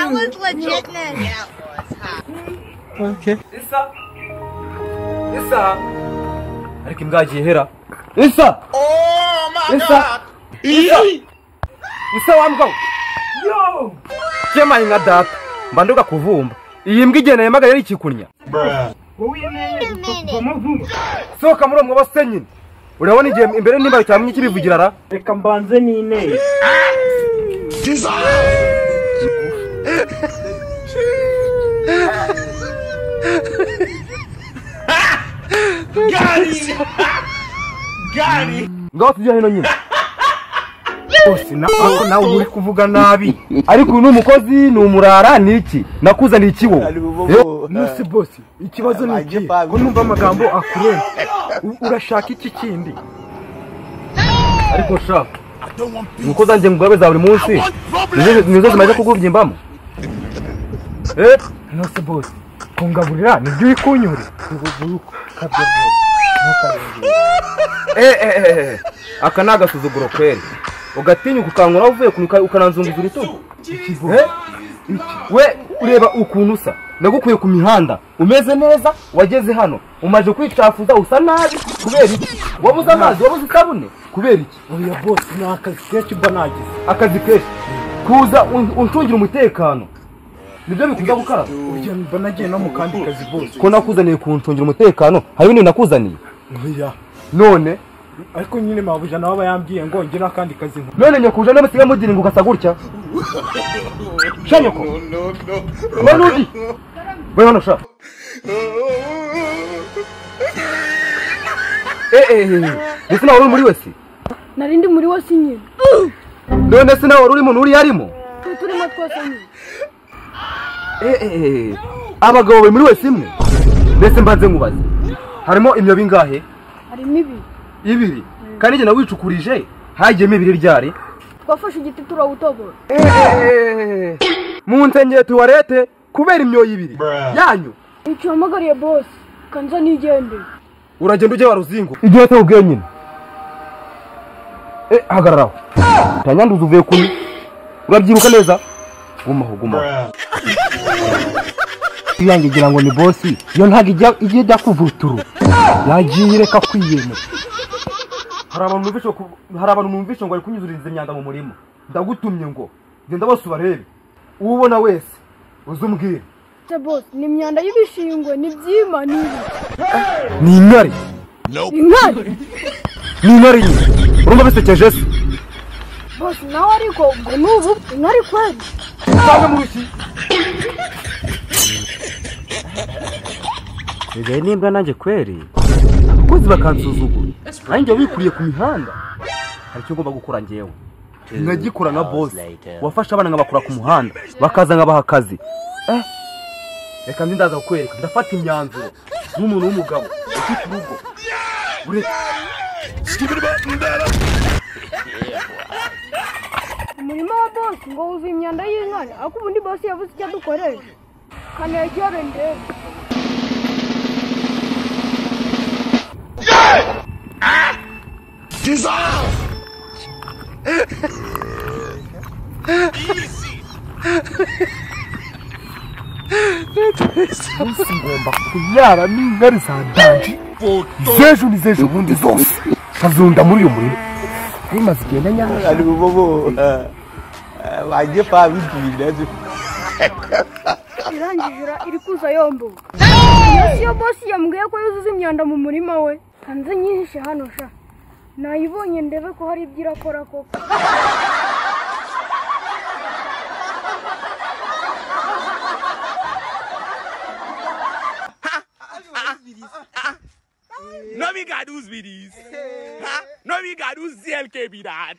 That was legitness. Yeah, it was hot. Okay. Isa. Isa. Ariko imbwa yagiye hera. Isa. Oh my Isa. God. Isa. Isa wa mbwa. Yo. Kemaye nka data. Mba nduga kuvumba. Iyi mbwa igenda yamagara yari ikikunya. Sohoka muri uwo mwobo se nyine. Urabona igihe imbere nimba cyamye kibivugira ra? Reka mbanze n'intebe. Ngaho tujya hino nyine. Bose na ako nawe uri kuvuga nabi. Ariko uyu ni umukozi, ni umurara, ni iki? Nakuzaniye iki wowe? Nose bosi, ikibazo ni iki? Ko numva amagambo akurenze. Urashaka iki kindi? Ariko sha, umukozi wanjye ngugabe za buri munsi nizo zimaze kugubyimbamo. Nose bosi, kungaburira nibyo uri kunyura. Aka ni agasuzuguro kweri. Ugatinyuka ukankora uvuye ukananzunguza urutugu. We ureba ukuntu usa. Nagukuye ku mihanda umeze neza, wageze hano umaje kwicafuza usa nabi kubera iki? Wabuze amazi, wabuze isabune kubera iki? Oya bosi, ni akazi kenshi mba nagize. Akazi kenshi kuza uncungira umutekano nibyo bikunda gukaraba. Oya mba nagiye no mu kandi kazi bosi. Ko nakuzaniye kuncungira umutekano, hari ibindi nakuzaniye? Oya. None ariko nyine mabuja nawe aba yambwiye ngo nge n'akandi kazi nko. None nyokuja n'abasiga mugira ngo ugasa gutya. Sha nyoko. No. Nugi. Wewe hano sha. Ndetse nawe uri muri wese? Nari ndi muri wese nyine. None se nawe uri mu nuri yarimo? Turimo twose nyine. Abagabo bari muri wese imwe. Mbese mbanze nkubaze. Harimo imyobo ingahe? Harimo ibiri. Ibiri. Kandi njye nawicukurije hagiyemo ibiri ryari? Twafashe igiti turawutobora. Mu nsengero tuwarete kubera imyoyo ibiri yanyu. Icyo hamagariye boss kanza nigende. Uragenda ujye waruzingo. Igihe se ubwiye nyine. Hagarara. Tanyanduza uvuye kuri. Urabyiruka neza? Gumaho gumaho. Iyange gira ngo ni boss, yo ntago ijya ijya kuvuturu. Yagiye reka kwiyemera. Hari abantu numvishe ngo ari kunyuzuriza imyanda mu murima. Ndagutumye ngo genda bose ubarebe. Ubona wese uzumbwire. Se boss, ni imyanda y'ibishingwe, ni byima ni. Ni intare. Intare. Ni intare nyine. Urumva bisekeje se? Boss nawe ariko ubwo nubu intare kweli. Cyangwa mu ruki. Ege nimbwa nanjye kweri. Abakozi bakansuzugura. Nanjye wikuriye ku mihanda. Hari icyo ngomba gukora ngewe. Nkagikora nka boss. Wafasha abana nkabakura ku muhanda, bakaza nkabaha akazi. Reka ndi ndaza kukwereka. Ndafata imyanzuro nk'umuntu w'umugabo ufite urugo. Uretse umurima wa boss ngo wuzuye imyanda y'inkari, ariko ubundi boss yavuze icyo adukoresha. Kanegere ndebe. Munsi ngomba kunyara n'inkari za danje z'ejo n'iz'ejo bundi zose nkazunda muri uyu murima. Bimaze igenda nyara. Irangije iri kuza yomboka. Iyo siyo boss yambwiye ko yuzuza imyanda mu murima we. Kanze nyihishe hano sha. Nayibonye ndebe ko hari ibyo irakora koko. No me got those videos. No me got those ZLK be that.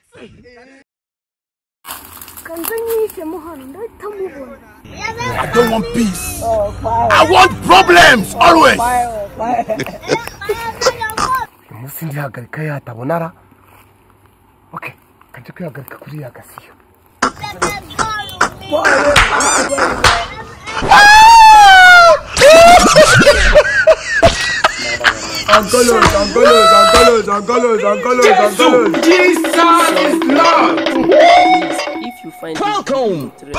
Kanze nyihishe mo hano ndahita mubona. I don't want peace. I want problems always. Umunsi ndihagarika yatabonara. Okay, kanje kwihagarika kuri ya gasiyo. Jesus is Lord. If you find this video interesting.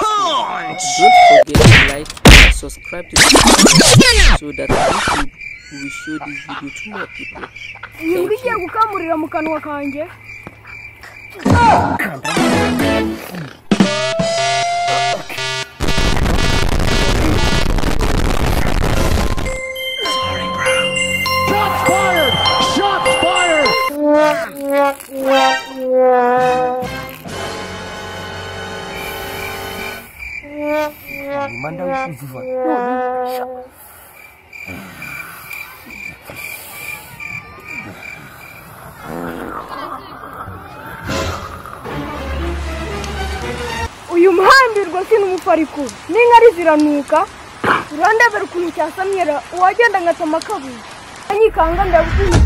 Don't forget to like and subscribe to the channel so that YouTube will show this video to more people. Iyi igiye gukamurira mu kanwa kanjye. Uyu muhambirwa sinumufarikuru n'inkari ziranuka urandebera ukuntu cyasamyera uwagenda ngatama kabuye anyikanga ndabukunda.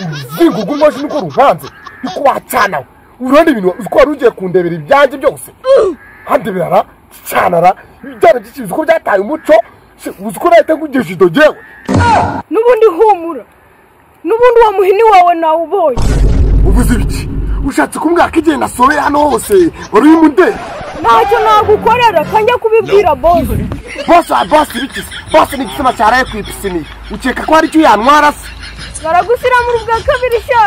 Uruzingo rw'imashini uko ruvanze niko wacana urabona ibintu uko wari ugiye kundebera ibyanjye byose handeberara canara ibyana by'ikizi uko byataye umuco uzi ko nahita nkugisha idogewe. N'ubundi humura n'ubundi uwo muhini wawe nawubonye. Uvuze ibiki? Ushatse kumbwira ko igihe nasobeye hano hose wari urimo undeba? Ntacyo nagukorera kanjya kubibwira bosi. Bosi wa bosi ibiki? Bosi ni igisima cyaraye ku ipisine, ukeka ko hari icyo yantwara se? Baragusiramura ubwa kabiri sha.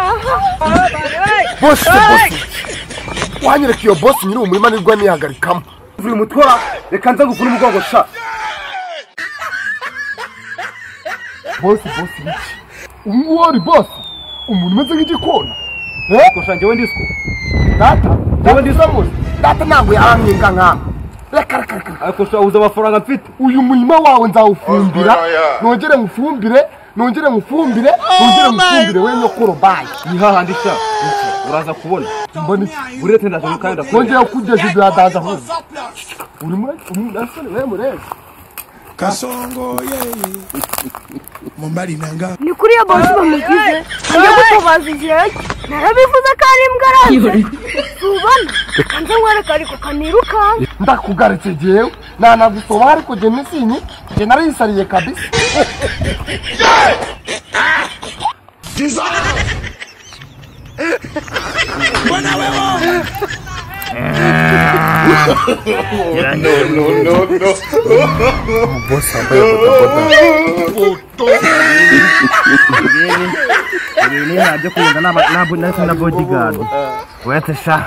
Bosi bosi wanyereka iyo bosi nyiri umurima nibwo nihagarikamo. Uvuye umutwara reka nza gukura umugongo sha. Bosi bosi biki? Uwo bosi umuntu umeze nk'igikona. Kosha njyewe ndisco. Data njyewe ndisamuzi. Data ntabwo yaramwinga nkana. Reka reka reka. Ariko sha uza amafaranga mfite. Uyu murima wawe nzawufumbira, nongere ngufumbire, nongere ngufumbire, nongere ngufumbire we nyokoro bayi. Ni hahandi sha. Uraza kubona. Mbona iki? Buretse ndaje kandi nongera kugeza ibyo yadaza aho. Uri muri urasore we murezi. Kasongo yeye. Mumbali nanga. Ni kuri ya bosi bamugize. Njye gutabaza igihe narabivuze ko ari imbwa aranze. Subona kanze nkwereka ariko kanirukanka. Ndakugarutse jewe nanagusoba ariko je nisinyi je narisariye kabisa. Mbona wewe? No no no no. Bosi ambaye bodaboda. Nabyo kugenda na bodyguard. Uretse sha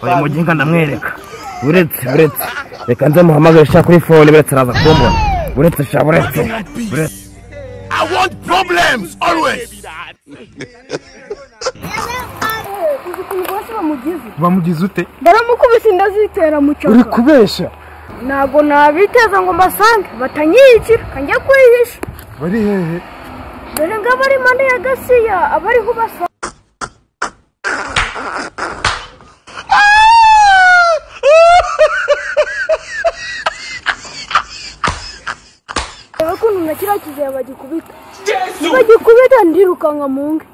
uyu muginga ndamwereka. Uretse uretse reka nze muhamagare sha kuri phone uretse araza kumbona. Uretse sha uretse. I want problems always. Bamugize ute? Baramukubise indazitera mu cyaka. Uri kubesha? Ntabwo nabiteza ngo mbasange batanyiyikira kanjya kwihisha. Bari hehe? Dore ngabo ari impande ya Gasiya abariho basa. Ukuntu na kiriya kiziba bagikubita. Bagikubita ndirukanka mu nge.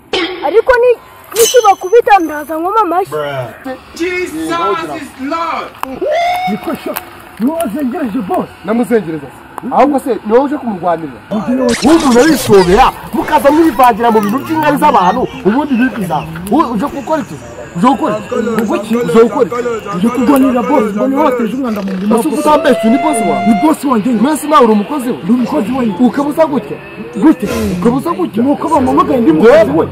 Ariko ni nikibakubita ndaza nkoma amashyi. Jesus is Lord. Niko sha niwazengereje boss. Namuzengereza se. Ahubwo se niwowe uje kumurwanirira. Umuntu arisobera mukaza mwivangira mu bintu by'inkari z'abantu ubundi bibiza. Uje gukora iki? Uje gukora iki? Uje gukora iki? Uje kurwanirira boss ngo niwe wateje umwanda mu murima. Ese utambeshye ni boss wawe? Ni boss wanjye. Mwese nawe uri umukozi we? Ndi umukozi we. Ukabuza gutya? Gute? Ukabuza gutya? Nuko bampamagaye ndi mukozi we.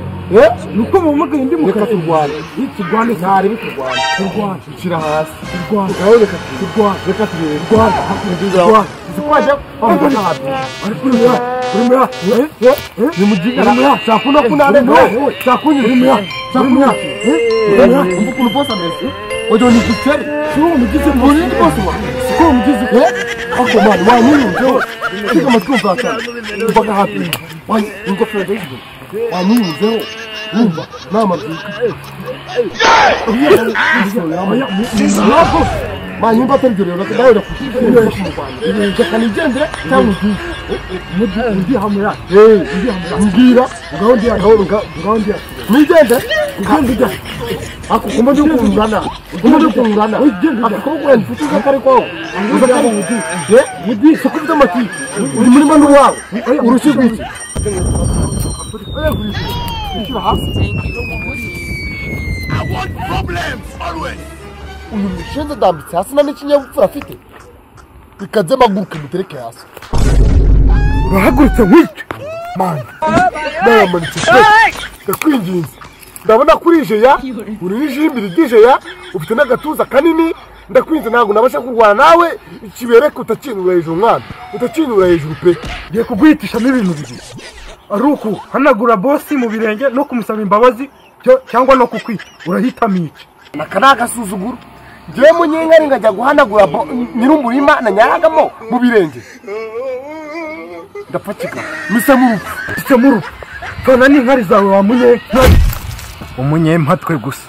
Nuko bampamagaye ndi mukozi. Reka turwane. Turwane ntari biturwane. Turwane. Shyira hasi. Turwane. Ngaho reka turwane. Reka turebe. Turwane. Turwane. Zikwaje Manyumba atari rero nawe reka nigendere cyangwa undi hamwe mbwira ngaho ndi ngaho ndi nigendere ugenda ako kumba ndi kungana kumba ndi kungana ako wenda mfite akari kwawe uza kari udi siko ufite amati uri muri manu wawe urushyi rw'iki. Oya kurishyura. Ishyura hasi. Thank you for watching. I want problems always. Uyu mushinze ndambitse hasi nta n'ikinyabupfura afite. Bikaze maguruke mutereke hasi. Urahagurutse nkwice. Mani. Nayamanitse pe. Ndakwinginze. Ndabona kuri jeya, uri n'ijimbiri ry'ijeya, ufite n'agatuza kanini. Ndakwinze ntabwo nabasha kurwana nawe, ikibereke utakinura hejuru mwana. Utakinura hejuru pe. Ngiye kuguhitishamo ibintu bibiri. Ari ukuhanagura bosi mu birenge no kumusaba imbabazi cyangwa no kukwica. Urahitamo iki? Aka ni agasuzuguro. Njyewe munyenkari ngajya guhanagura nyir'umurima nanyaragamo mu birenge. Ndapfa kigabo. Mise mu rupfu. Mise mu rupfu. Tona n'inkari zawe wa munyenkari. Umunyempatwe gusa.